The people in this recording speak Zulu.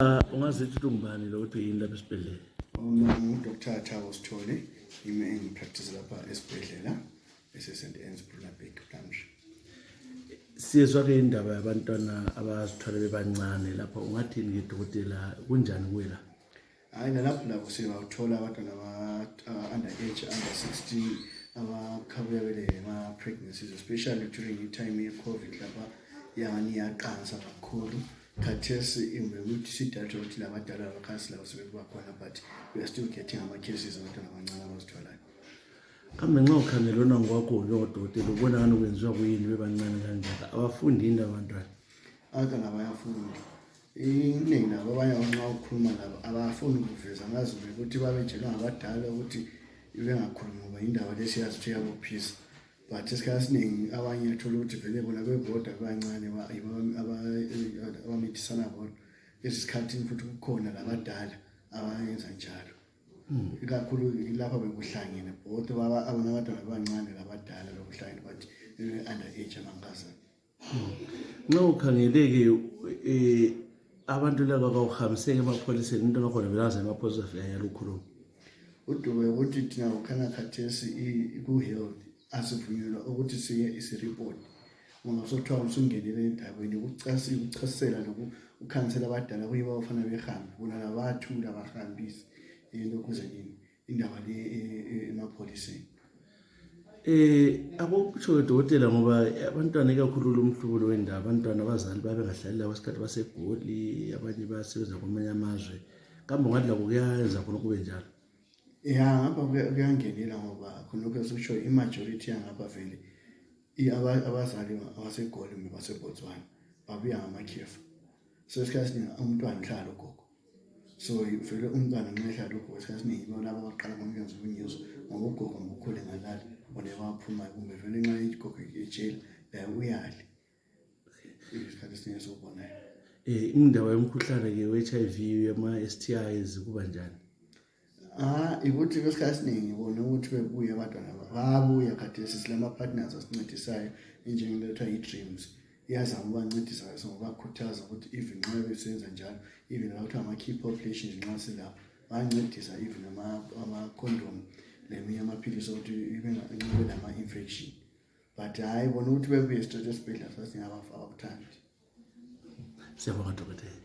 Ungazithi ukuthi ungubani lokuthi uyini lapha esibhedlela? Mina ngu-Dr Thabo Sithole, yimi engipractice lapha esibhedlela ese-St Anne's Brunabek Plumtree. Siyezwa-ke indaba yabantwana abazithwala bebancane lapha, ungathini ke dokotela, kunjani kuwe la? Hhayi, nalapho labo siyawuthola abantwana aba-under age, under 16, abakhabuya bele ma-pregnancies, especially during i-time ye-COVID lapha yangani iyaqansa kakhulu. Khathesi ukuthi sidalwe ukuthi labadala abakhasi labo sebekuba khona, but we are still getting ama-cases abantwana abancane abazithwalayo. Kambe nxa ukhangele ona ngokwakho njengodokotela, ubona ngani kwenziwa kuyini bebancane kanjaka? Abafundi yini abantwana? Abantwana bayafunda, iningi labo. Abanye nxa ukhuluma labo abafuni ukuveza, ngazi ukuthi babetshelwa ngabadala ukuthi bengakhulumi ngoba indaba lesiyazi ukuthi iyabophisa, but isikhathi esiningi abanye athola ukuthi vele bona bebodwa bebancane abamithisana bodwa esikhathini, futhi kukhona labadala abayenza njalo, ikakhulu lapha bekuhlangene both abona abantwana bebancane labadala bekuhlangene, but under age amankazana. Nxa ukhangele-ke abantu laba kawuhambiseki emapholiseni, umuntu wakhona vele aze emapholisa afika yala ukhuluma. Udubo ukuthi thina kukhanya khathesi ku-health asivunyelwa ukuthi siye isi-report, ngoba sokuthiwa usungenile endabeni ukuchasisela lokukhansela abadala kuyibo abafana behambe bona labathula bahambise into nini indaba le emapholiseni. Akukusho dokotela, ngoba abantwana ikakhulu lomhlubulo wendaba, abantwana abazali babe ngahlali labo isikhathi baseGoli, abanye bayasebenza kwamanye amazwe, kambe ungathi labo kuyayenza khona kube njalo? Ya, ngapha kuyangenela, ngoba khonokho esikusho i-majority yangapha vele abazali abaseGoli kumbe baseBotswana babuya ngamakhefu, so isikhathi esiningi umntwana uhlala ugogo, so vele umntwana nxa ehlala ugogo isikhathi esiningi yibo laba abaqala ngomlenze ubunyizwa, ngoba ugogo ngokukhule ngalala bona baphumayo, kumbe vele nxa igogo etshela laye uyale, isikhathi esiningi esiwubonayo. Indaba yomkhuhlane-ke we-HIV, yama-STIs, kuba njani? Ah, ukuthi kwesikhathi esiningi ngibona ukuthi bebuye abantwana, bayabuya khathesi silama-partners asincedisayo enjengento ethiwa yi-Dreams, iyazama ukubancedisa so ngobakhuthaza ukuthi even nxa besenza njalo, even la kuthiwa ama-key populations nxa silapho bayancedisa, even ama-condom leminye amaphilisi okuthi nxa belama-infection, but hhayi bona ukuthi bebuye straight esibhedlela sasingaba abakuthandi. Siyabonga dokotela.